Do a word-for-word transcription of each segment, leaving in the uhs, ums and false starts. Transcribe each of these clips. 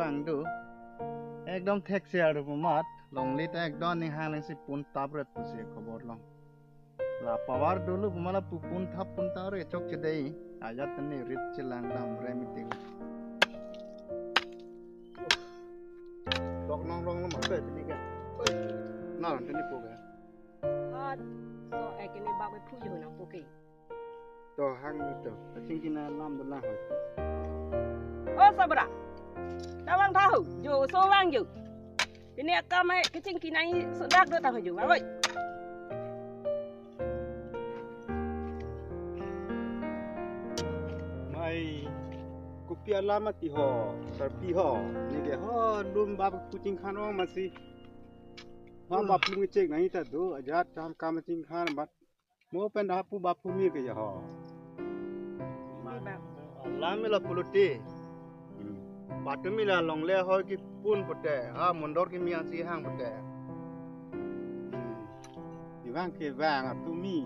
Angdu. Ekdom thekse arlo pu amat, longle ta ekdom aning hang si pun tap ret pusi khobor long. La power dolo pu amat la pu pun thap pun tap ret chokche dei. Ajat tani rit chelang dam rem itik. Tok nong rong lo mat pe tini ke. Na rong tini po ke. Hot. So, eh, kini bak phu jo nang po ke. To hang to. Kachingki alam dolang hoi. Oh, sabra. Tawang tahu, jo so vang jo. Pini akam ai kachingki nai sodak do tahu jo. Oi. Mai kopi alam mati ho, sarpi ho. Neke ho lum bap kuching khanong masi. Ma bap lum chek nai ta do, ajat kam kam ching khan bat. Mo pen da pu bap pu mir ke ya ho. Alam mila puluti. Hmm. Batu mila longle hoi kipun pute. Ha mondor kimi ansi hang pute. Hmm. Ivang ke vang atumi.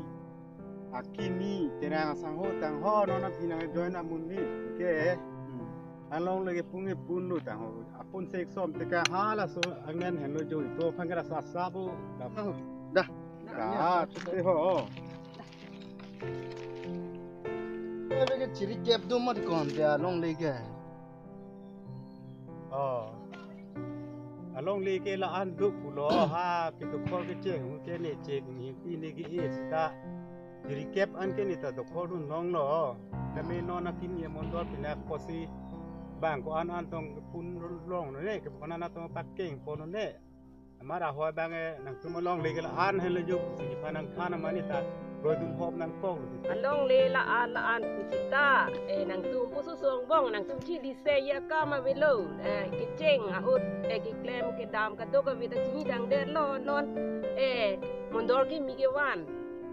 Akimi terang asang ho tang ho nona pinang join amun ni. Ke. Hmm. Alongle ke pungi pun lu tang ho. Apun sek som teka hala so angen hen lo jo ito pangkara sa sabu. Dah. Dah. Dah, te ho. Ebe ke chiri kep do mat kon te alongle ke. Oh. Alongle ke la-an do pulo ha ke dokhor kecheng ke ne chek ni pi ne ke e sita. Chiri kep an ke ne ta dokhor dun long lo. Kami non akin ye mondor pina kosi bang ko an an tong pun long ne ke pon an tong pakeng pon ne. Amar ahoi bang e nangtum alongle ke la-an hen le juk sini pa nangthan amani ta roi dun hop nangkok lo. Alongle la-an la-an pu sita, eh, nangtum pusu song bong nangtum chili se ya kam avelo, eh, kecheng ahut, eh, keklem kedam kadok kave ta chinidang det lo non, eh, mondor kimi kevan.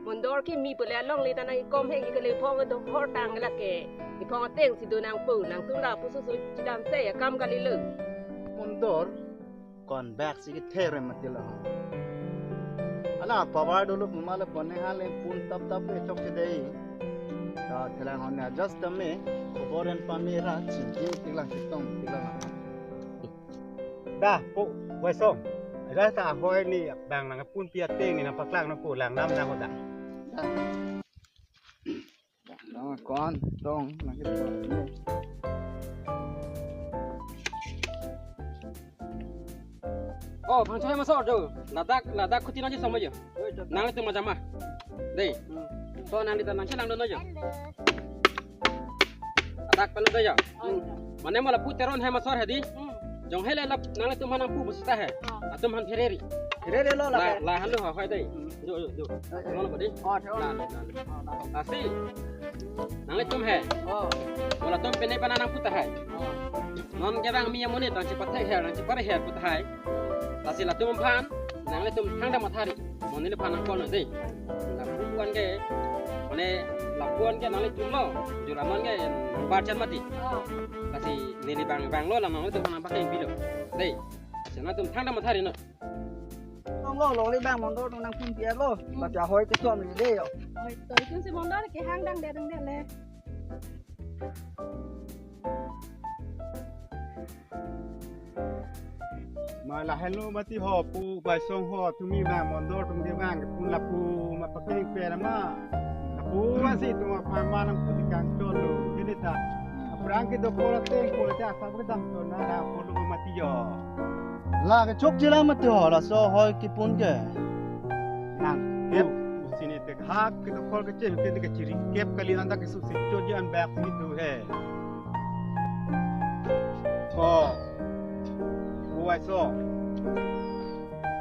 Mondor kimi pule alongle ta nangkom he ke le phong dokhor tang la ke. Iphong ateng si do nangpo nangtum la pusu su chidam se ya kam kali lo. Mondor. Kon bak si kethe rem mati lo. Ala power dolo pu amat la pon ne hale pun tap tap le chokche dei. Ta thelang hon ne adjust tame khobor en pame ra chingki tiklang titong tiklang. Da po wai song. Ada ta hoi ni bang nang pun pi ateng ni nang paklang nang pulang nam nang hoda. Da. Nang kon tong nang kit. Oh, bang chai masuk jo. Ladak, ladak kuti nang si sama jo. Nang itu macam ah. Dei. Hmm. So nang di tanang silang dono jo. Ladak pelu do jo. Oh, iya. Mane mala puteron hai masor hadi. Hmm. Jong hele lap nang itu manang pu besita hai. Oh. Atum han phereri. Phereri lo la. La, la halu ha hai dei. Hmm. Jo, jo, jo. Eh, eh. Lo ba dei. Oh, theo. La, la, la. Oh, la. Asi. Nanglitum he. Oh. Mo latum pene pana nangpu tahai. Oh. Non ke bang mi amonit nangchepathek her, nangchepare her pu tahai. Lasi latum aphan nanglitum thangta mathari. Mo neliphan nangkon dei. Lapu-an ke, mane lapu-an ke nanglitum lo. Juraman ke nangbar chan mati. Oh. Lasi neli bang bang lo lam nanglitum aphan nangpakeng pilo. Dei. Lasi nangtum thangta mathari non. Tong lo, longle bang mondor tong nangpun piar lo. Hmm. Bati ahoi kesom ni dei yo. Oi, to itum si mondor kehang dang det dang det le. Ma lahenlo mati ho pu bai song ho tumi bang mondor tum ke bang pun lapu ma pakeng pe ma. Lapu ma si tum apa ma nangpu tikang cholo. Ini ta. Aprang ke dokhor ateng ko ta sa kedam to na la polo mati yo. La ke chokche lang mati ho, laso hoi kipun ke. Nang kep sini te hak ke dokhor kecheng ke chiri kep kali anta ke susi choji an bak sini tu he. Oh. Buai so.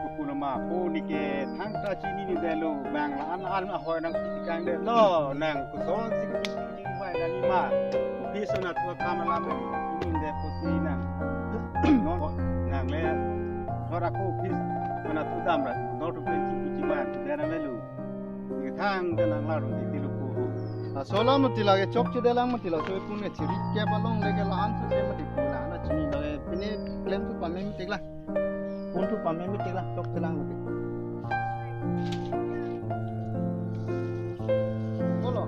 Kuku nama pu ni ke thangta chini ni delo bang la an an ahoi nangpi tikang det lo nang kuson si kuchi kuchi bai na ni ma. Kupi so na tua kam alam ni de pusi nang. No nang le. Thora kupi mana tu dam ra. No tu pen chi kuchi bai de na melu. Ni thangta nang la ro di tilu ku. Laso alam mati lake chokche de lang mati laso pun ke chiri kep alongle ke la-an su se mati pu la na chini lake pine klem tu pame mati la. Pun tu pame mati la chokche lang mati. Bolo.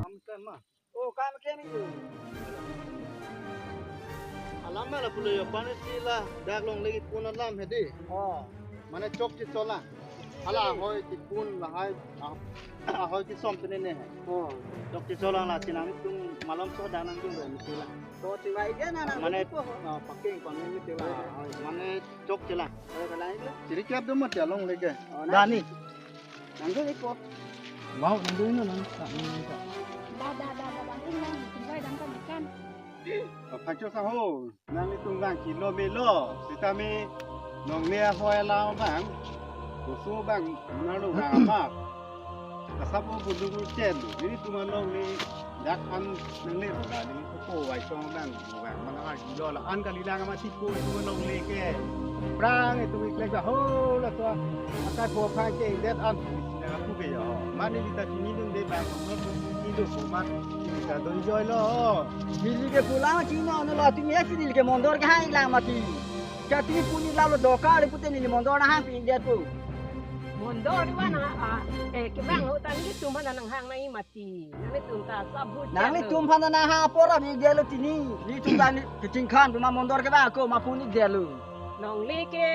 Am kan ma. Oh, kam ke ni. Lam ma lapulo yo, pani si ladak longle kipun alam hedi. Oh. Mane chokche cholang. Hala ahoi kipun lahai, ah, ahoi kisom pene ne hai. Oh. Chokche cholang la chinam tum malom so danang tum ber mesti la. So chingvai dia na na. Mane, oh, paking paning mesti la. Ah, ahoi. Mane chokche lang. Oh, kalang itu. Chiri kep do mat ya longle ke. Oh, na. Dani. Nangdun ikpo. Mau nangdun ino nang, nang, nang. Da, da, da, da, da, ini nang, tinggal dan kan ikan. Pacho saho, nanglitum bang kilo melo, sitame nongle ahoi alam bang, oso bang, nalo bang amat. Kasabo budu chen, nelitum alongle, dak an nangle roda, neli ko wai song bang, bang, mana lagi lo la, an kali lang amat tiko, itum alongle ke. Prang itum iklek ba, ho, laso, akai po phang ke, det an, sina aku ke yo. Mane lita chinidunde bang, nelitum chinidun, man, lita dun joy lo. Neli ke pulang chini no lo, tumi ya chini ke mondor kehang lang mati. Kati puni lalo dokar pute neli mondor nahang pin dia tu. Mondor di mana, ah, eh, kebang lo tani ke tum mana nanghang nai mati. Nanglitum ta sabut. Nanglitum phan nanghang apor abi dia lo tini. Nelitum tani kechingkhan pu ma mondor kebang ako ma puni dia lo. Longle ke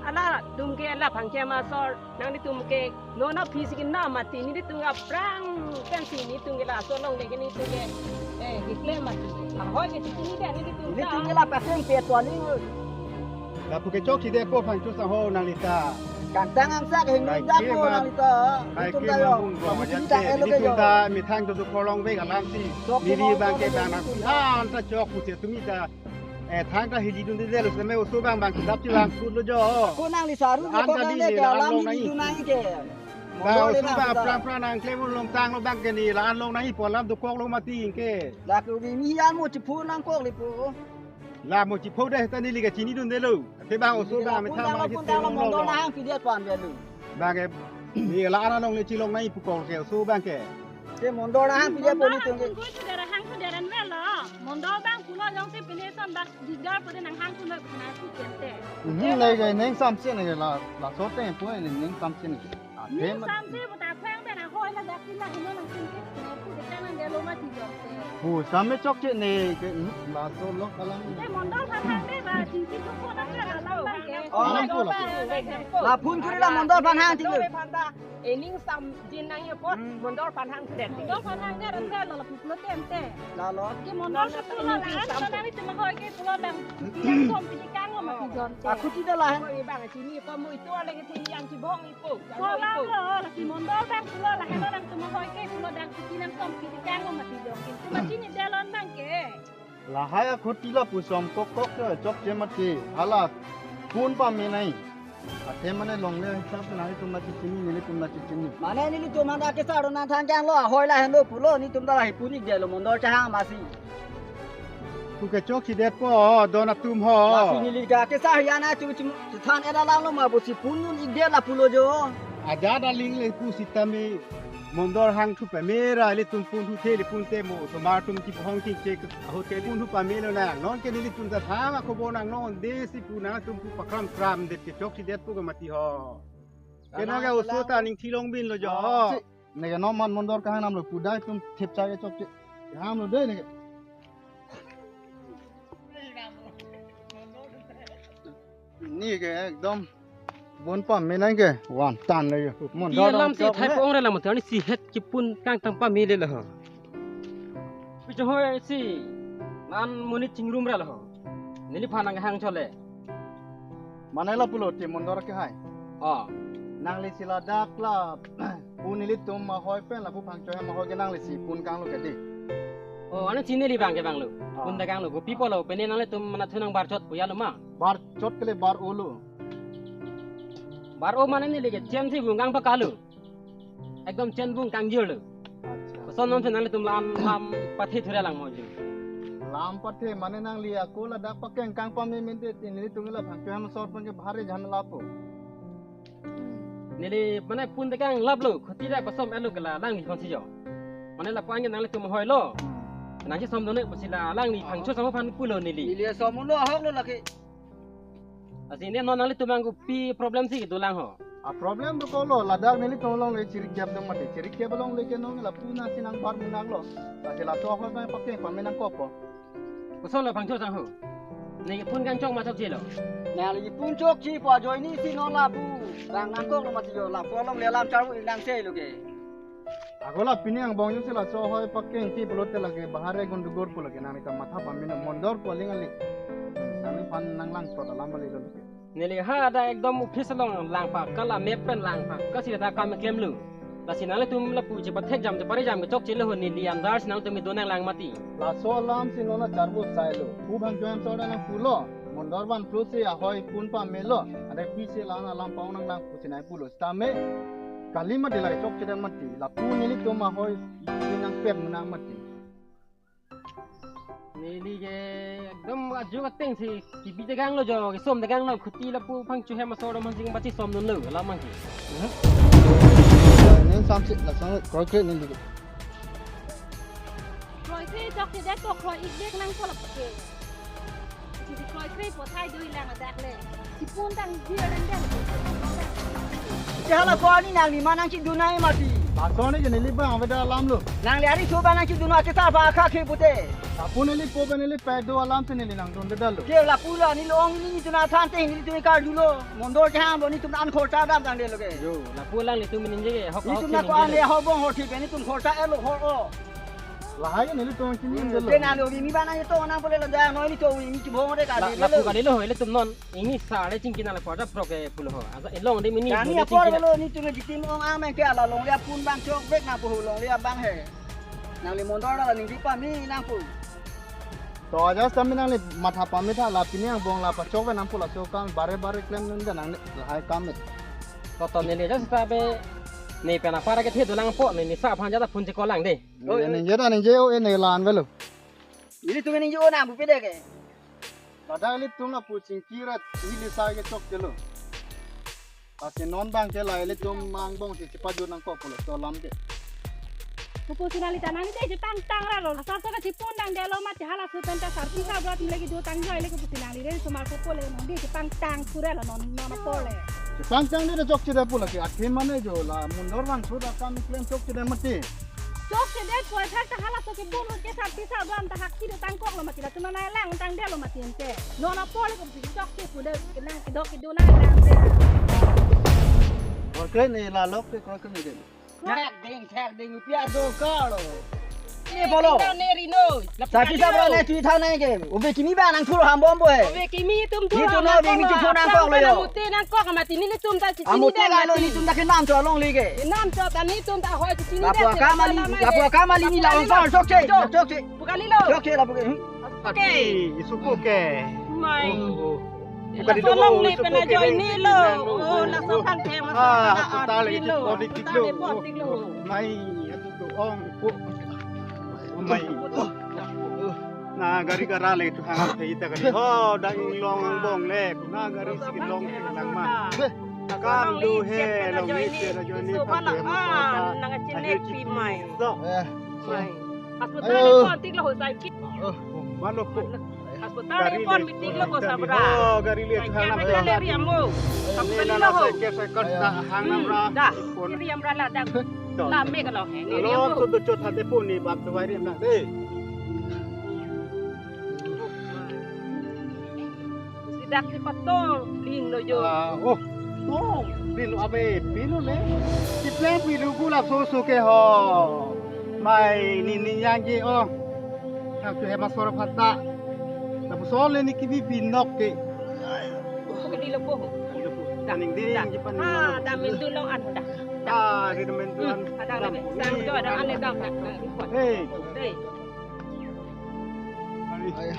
ala tum ke ala phangke ma sor. Nanglitum ke nona phisi ke na mati, nelitum aphrang pensi nelitum ke laso longle ke nelitum ke, eh, keklem mati. Ahoi ke titi ni ke nelitum. Nelitum ke la paseng pe tuali. Lapu ke chokche det po phangcho saho nanglita. Kantang angsak hingni dak po nanglita. Nelitum ta yo. Kaike mabung bro, kamu ajan titi ta ke, elo ke nelitum yo. Ta methang do do kolong ve alam si. Chokche neli bang ke bang nang si han ta chok pute tumi ta. Eh, thang ta hili dunde lo, seme oso bang bang kedap chilang kut lo jo. Ko nangli saru an ko kali bang le le ke la alam long nang neli i. Dun nang ke. Ba mondor le oso nang bang ta. Prang prang nang klem long tang lo bang ke ni la an long nang i po alam dokok lo mati ke. La ke umi mi an mo chiphu nangkok le po. La mo chiphu de ta neli ke chinidunde lo. Te bang oso bang me thang ma pun chite dang long lo lo. Mondor nahang pide pan de lo. Bang ke ni la an long le chilong nang i pukok ke oso bang ke. Ke mondor nahang pide po nelitum ke. Mondor hang ko dera hang ko dera me lo. Mondor bang pulo jongsi pine son bak digar pode nanghang ko me na ku kente. Mhm, le ke neng samse ne ke la, laso te po ne neng samse ne ke. Ah, neng tem samse bo ta phang be na hoi ladak tin la hino nang tin ke ne ku de kan nang de lo mati jongte. Bu, samme chokche ne ke, mhm, laso lo kalang. Te mondor phan hang de ba, chingki ko ko na ka la lang ke. Oh, alam ko la. La phun kuri la mondor phan hang ti lo. Ening samjin nang ye pot, hmm, mondor phan hang sudet. Mondor phan hang der der lo la pulo tem te. Lalo. Ke mondor ke pulo la, an samjin nang ni tema hoi ke pulo dang. Yang som pidi kang lo mati jon te. Aku tidak lah. Ko ibang chini ko mu itu ale ke thi yang chibong ipo. Ko la lo, la si mondor bang pulo la heno dang tema hoi ke pulo dang chini nang som pidi kang lo mati jon. Cuma chini dalon bang ke. Lahai akhuti lapu som kok kok ke chokche mati. Hala pun pame nai. Athe mane longle hisap nangtum la chechini, nelitum la chechini. Mane nelitum handa ke saro nang thang jang lo, ahoi la heno pulo, nelitum ta lahi puni de lo mondor chahang masi. Ku ke chokche det po, don atum ho. Lasi neli ga ke sa hiya na chum chum than eda lang lo ma bo si pun un ik de la pulo jo. Aja da ling le pu sitame. Mondor hang thu pame ra ilitum pun thu the le pun te mo osomar tum ti pohong ti che ahut ke pun thu pame lo na non ke nelitum ta thang akhobo nang non de si pu nangtum pu pakram kram det ke chokche det pu ke mati ho. Ke no ke oso ta ning thilong bin lo jo. Si, ne ke no man mondor kahang nam lo pu dai tum thep cha ke chokche. Ham lo de ne ke. Ni ke ekdom bon pame nang ke wan tan le yo. Mon ti do alam si chok thai ne. Pong re lam tan si het kipun kangtang pame le lo ho. Pi chong hoi si nan monit chingrum re lo ho. Neli phan nanghang chole. Mane la pulo ti mondor ke hai. Oh. Nangli si ladak la pu nelitum mahoi pen lapu phangchoi mahoi ke nangli si pun kang lo ke di. Oh, ane chini li bang ke bang lo. Ah. Pun da kang lo. Kopi pulo, pene nanglitum mana thu nang bar chot puya lo ma. Bar chot ke le bar o lo. Bar o mane neli ke chen si bung kang pa kalo. Ekdom chen bung kang jir lo. Acha. Koson non se nanglitum lam lam pathe thu re lang mo jir. Lam pathe mane nangli ako ladak pakeng kang pame mente nelitum la phangchoi ham sor pen ke bhare jhan lapo. Neli mane pun dekang lap lo, khuti dak pasom elo ke la lang ni konsi jo. Mane lapu-an ke nanglitum hoi lo. Hmm. Nangji som done pusi la lang ni phangcho som aphan pulo neli. Neli som lo ahok lo lake. Lasi ne non nanglitum bang kopi problem si dolang ho. A problem dokok lo, ladak nelitum along le chiri kep dong mati. Chiri kep along le ke non lapu na si nang bar munak lo. Lasi la to ho bang pakeng pame nangkok ko. Koson lo phangcho sang ho. Ne phone kangchok ma chokchelo? Nangli phone chokche pu ajoine si non lapu. Bang nangkoklo mati jo, lapu alongle alam charvo nangchelo ke. Ako la pini angbong jo si laso ahoi pakeng ti pulote lake bahar e gondogol pu lake nangli ta matha pame non, mondor pu aling ali. Nangliphan nanglang tot alam bali lo lake. Neli ha da ekdom office along lang pakal, la map pen lang pakal si ta kam klemlo. Lasi nanglitum lapu chepathek jam chepare jam ke chokchelo ho, neli andar si nangtum do nanglang mati. Laso alam si non acharvo sailo. Pu bang joem so da nangpulo. Mondor vanplu si ahoi phone pamelo. Ada pi si la-an alam pa-ong nanglang pusi nangpulo. Tame kali mati la chokche det mati. Lapu nelitum ahoi nangpet menang mati. Neli ke ekdom ajo ateng si kibi tegang lo jo, kesom tegang lo, kuti lapu phang chu hem asor dom hansing bachi som dun lo, alam angke. Neng samsi, la sang kroikre neli ke. Kroikre chokche det ko, kroi-ik det nangkok lapu ke. Kroikre po thai dui lang adak le. Sipun tang dia dan dan. Hala ko ani nangli ma nangchedun nai mati. Laso ne je neli bang aveda alam lo. Nangli ari so bang nangchedun nai ke ta ba kha ke pute. Lapu neli po bang neli pe do alam si neli nangdun de dalo. Ke lapu la neli ong neli tu na than te neli tu kar dulo. Mondor ke ham lo nelitum an khorcha dam tang de lo ke. Jo, lapu alanglitum ningje ke hok hok nelitum na ko ane ho bong ho thip nelitum khorcha elo ho o. Lahai ke nelitum chini de lo. Ke nangli ori mi bang nangto nang pole lo da no nelitum ori mi chibong de ka de. Lapu kali lo ho ilitum non. Ingni sare chingki nang lapu ada prok ke pulo ho. Asa ilong de mini. Kami apor lo nelitum jitim ong ameng ke ala longle apun bang chok bek na pu longle abang he. Nangli mondor la ningje pame nangpo. To aja sami nangli matha pame tha la pini angbong la pachok ve nangpo laso kam bare bare klem nunda nang lahai kam me. To to neli aja sita be ne pen apara ke the dolang po ne ne sa aphan jata phone chekol lang de. Ne ningje ta ningje o e ne la-an velo. Nelitum ningje o nang bupe de ke. Ladak ilitum lapu chingki rat hili sai ke chokchelo. Lasi non bang ke la ilitum angbong si chepajut nangkok pulo so alam ke. Pupu si nangli ta nangli de chepangtang ra lo. Asar so ke chipun dang de lo mati hala su pen ta sarpi sa brat mele kedo tang joi le ke pusi nangli de sumar ko pole nang de chepangtang pura lo non non pole. Chepangtang de chokche de pulo ke akhir mane jo la mondor vanplu ta kam klem chokche de mati. Chokche det koi thak ta hala so ke bun ke sarpi sa bran ta hak kiri tangkok lo mati latum nanglang tang det lo mati ente. Non apor le ko si chokche pu de nang kedok kedo nang nang de. Kroikre ne la lok ke kroikre ne de. Thak ding thak ding pia do kalo. Ne bolo. Ne rino. Sarpi sa bran ne tu tha nai ke. Ube kimi ba nang thuro ham bom bo he. Ube kimi tum thuro. Ni tu no be mi tu phone nangkok lo yo. Mute nangkok mati nelitum ta chini. Amute la lo nelitum ta ke nam cho alongle ke. Nam cho ta nelitum ta hoi chini. Lapu akam ali, lapu akam ali ni la ong kor chokche, chokche. Pukali lo. Chokche lapu ke. Oke. Isupu ke. Mai. Pukali lo. Alongle pen ajoine lo. Oh, laso khang ke mas. Ah, ta le lo. Podik tik lo. Mai, atu to ong. Mai. Na gari kara le tu hang the ita kali. Ho, dang long bong le. Na gari si long lang ma. Kam do he long ni se na jo ni. So bala ah nang chinek pi mai. So. Eh. Mai. Hospital ko tik lo ho sai ki. Oh, malo ko. Hospital pon meeting lo ko sabra. Oh, gari le tu hang na. Gari le riamo. Hospital lo ho. Ke sai kat ta hang na ra. Da. Riam ra la da. La me ka lo he. Ni riamo. So do chot ha de pon ni bam tu bai riam na de. Sidak si patong ling lo jo. Ah, oh. Tong ling lo abe pilo le. Kipleng pilo gulap so so ke ho. Mai ni ni yang je oh. Kang tu he masor phata. Lapu sol le ni kibi pinok ke. Pukali lo po. Ning ding je pan. Ah, dam mintu lo an da. Ah, di dam mintu an. Ada le sang jo ada ane dam. Hey. Hey. Aya.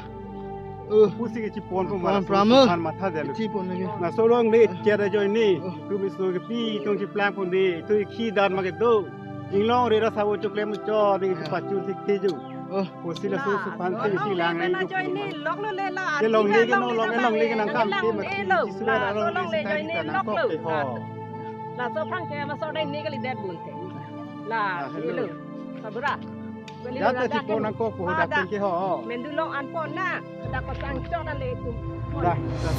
Uh. Pusi ke chipon pon pon mara pram. Pon matha de. Chipon lagi. Na so long le chera join ni. Uh. Tu mi so ke pi tong chiplang pon di. Tu khi dan ma ke do. Jinglong re ra sa wo choklem cho di pachun thik thi ju. Uh. Pusi la so su pan thi thi lang ni. Join ni lok lo le la. Ke long le ke no long long le ke nang kam ke ma thi. Chi su la long le join ni lok lo. La so phang ke ma so dai ni kali det bun te. La lo. Sabra. Ya ta chipon nangkok po dak pen ke ho. Mendu long an pon na. Dak ko sang chok na le tu. Da, da.